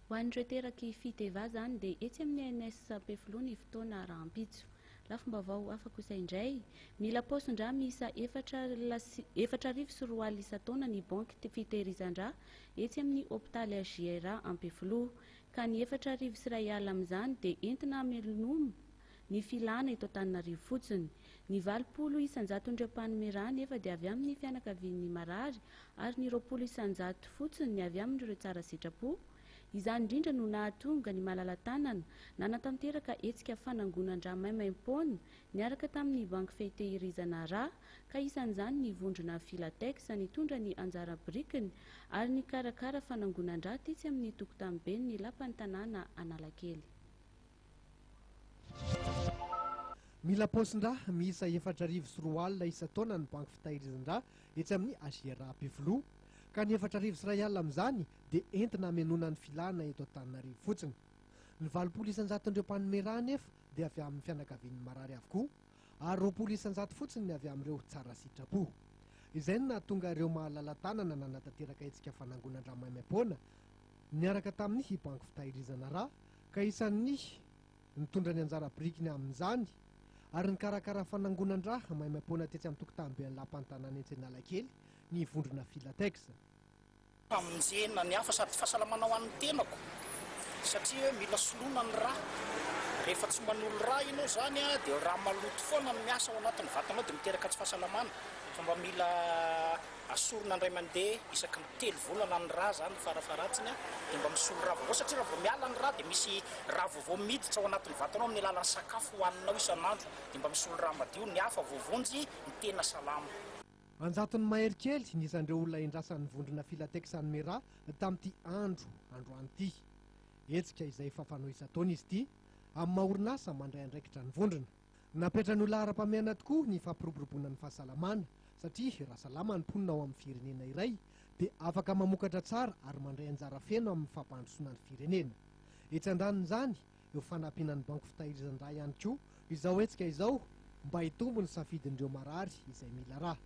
Ho an'ireo teraky Fiteva izany dia etsy amin'ny ENS Ampefiloha ny fotoana rahampitso. Lafim-baovao hafa kosa indray, mila paosin-drà miisa 2004 isan-taona ny banky fitehirizan-drà etsy amin'ny hopitaly HJRA Ampefiloha. Ka ny 4001 amin'izany dia entina hamelonoma ny filàna eto Antananarivo fotsiny. Ny 80 isan-jaton'ireo mpanome rà anefa dia avy amin'ny fianakavian'ny marary ary ny 20% fotsiny ny avy amin'ireo tsara sitrapo. Izany indrindra no nahatonga ny malala-tanana nanatanteraka hetsika fanangonan-drà maimaim-poana niaraka tamin'ny banky fehitehirizana rà ka isan'izany ny vondrona Filatex nitondra ny anjara birikiny ary nikarakara fanangonan-drà tetsy amin'ny tokotaniben'ny lapan'ny tanàna Analakely. Mila paosin-drà miisa 2004 isan-taona ny banky fitahirizan-drà etsy amin'ny HJRA Ampefiloha, ka ny 4001 amin'izany dia entina hamenoana ny filàna eto Antananarivo fotsiny. Ny 80 isan-jaton'ireo mpanome rà anefa dia avy amin'ny fianakavian'ny marary avokoa, ary 20% fotsiny ny avy amin'ireo tsara sitrapo. Izay no nahatonga ireo mahalala-tanana nanatanteraka hetsika fanangonan-drà maimaim-poana niaraka tamin'ny banky fitahirizana rà, ka isan'ny nitondra ny anjara birikiny amin'izany ary nikarakara fanangonan-drà maimaim-poana tetsy amin'ny tokontaniben'ny Lapan'ny tanàna etsy Analakely ny vondrona Filatex. Famonjena ny hafa sady fahasalamana ho an'ny tenako satria hoe mila soloina ny rà. Rehefa tsy manolo rà ianao izany dia rà maloto foana no miasa ao anatin'ny vatanao dia miteraka tsy fahasalamana fa mba mila asorina indray mandeha isaky ny telo volana ny rà izany farafaharatsiny dia mba misolo rà vaovao satria raha vao miala ny rà dia misy rà vaovao miditra ao anatin'ny vatanao amin'ny alalan'ny sakafo hohaninao isan'andro dia mba misolo rà madio ny hafa voavonjy ny tena salama. Anjatony mahery kely ny isan'ireo olona endrasan'ny vondrona Filatex hanome rà tamin'ity andro androany ity. Hetsika izay efa fanao isan-taona izy ity, amin'ny maha orinasa mandray andraikitra ny vondrona. Napetrany ho laharam-pahamehana tokoa ny fampiroboroboana ny fahasalamana, satria raha salama ny mponina ao amin'ny firenena iray dia afaka mamokatra tsara ary mandray anjara feno amin'ny fampandrosoana ny firenena. Etsy andanin'izany, eo fanampiana ny banky fitahirizan-drà ihany koa izao hetsika izao mba hitombo ny safidin'ireo marary izay mila rà.